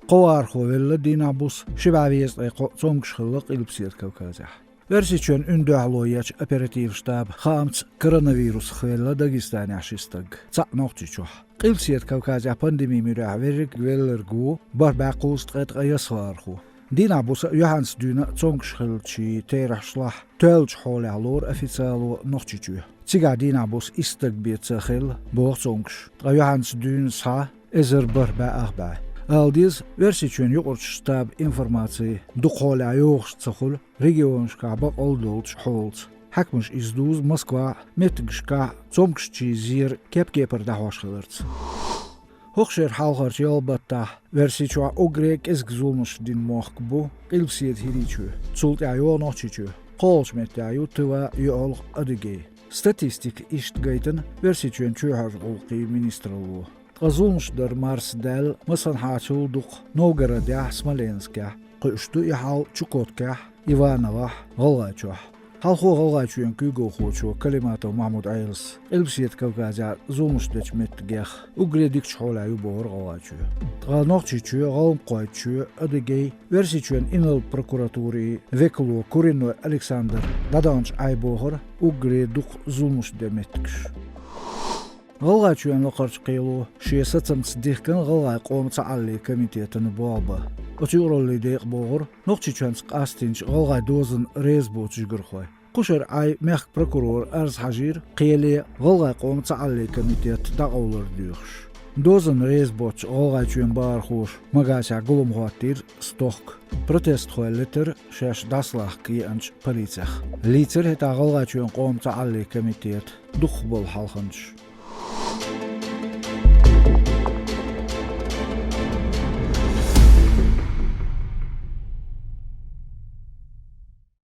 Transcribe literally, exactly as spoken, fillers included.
Кхо вахархо велла дийнахь-буса, ши бӀе везткъе кхоъ цомгуш хилла Къилбаседа Кавказехь. Оьрсийчоьнан уьндуьхьало ечу оперативан штабан хаамца, коронавирусах велла Дагестанехь ши стаг, цхьаъ Нохчийчохь. Къилбаседа Кавказехь пандеми муьрехь верриг велларг ву бархӀ бӀе кхузткъе ткъаяссхьа вахархо. Дийнахь-буса а, юьхьанца дуьйна а цомгуш хиллачийн терахьашлахь тоьллачу хьолехь лору официалан Нохчийчоь. Цигахь дийнахь-буса исс стаг бен ца хилла, боху цомгуш, ткъа юьхьанца дуьйна схьа эзар бархӀ бӀе ах бӀе. Ала деза, Оьрсийчоьнан юкъарчу штабан информаци дукха хьолехь йогӀуш ца хуьлу регионашкахь бакъалла долчу хьолаца. Хьаькамаша иза дузу Москвахь а, меттигашкахь а цомгушчийн зер кеп-кепара дӀахьош хиларца. ХӀокху шеран хьалхарчу ялх баттахь Оьрсийчохь уггаре а кӀезиг зуламаш дина мохк бу Къилбаседа ХӀирийчоь, цул тӀаьхьа йогӀу Нохчийчоь. КхоалгӀачу меттехь ю Тыва, йоьалгӀа Адыгей. Статистика иштта гайтина Оьрсийчоьнан чоьхьарчу гӀуллакхийн министралло. Ткъа зуламаш дар марсадаьлла, масанхьачул дукха Новгородехь, Смоленскехь, кхуьуш ду и хьал Чукоткехь, Ивановохь, ГӀалгӀайчохь. Хьалхо ГӀалгӀайчоьнан куьйгалхочо Калиматов Махьмуд-Ӏелас Къилбаседа Кавказехь зуламаш дечу меттигех уггаре дикачу хьолехь ю бохура ГӀалгӀайчоь. Ткъа Нохчийчоь, ГӀалмакхойчоь, Адыгей, Оьрсийчоьнан инарла прокуратурин векало Куриной Александра дӀадаханчу Ӏай бохура уггаре дукха зуламаш ден меттигаш. ГӀалгӀайчоьнан лакхарчу кхело шен сацамца дихкина ГӀалгӀайн къоман цхьааллин комитетана болх бан. Оцу юкъараллин декъа бохура Нохчийчоьнца къастийначу гӀалгӀайн дозанна реза боцу жигархой. Кху шеран Ӏай мехкан прокурора арз хьажийра кхеле ГӀалгӀайн къоман цхьааллин комитет дӀакъовлар доьхуш. Дозанна реза боцучу ГӀалгӀайчоьнан бахархоша Магасехь гулам хӀоттийра стохка. Протестхой летара шаьш дӀасалахка еанчу полицех. Лийцира хӀетахь ГӀалгӀайчоьнан къоман цхьааллин комитетан дукхахболу хьалханчаш.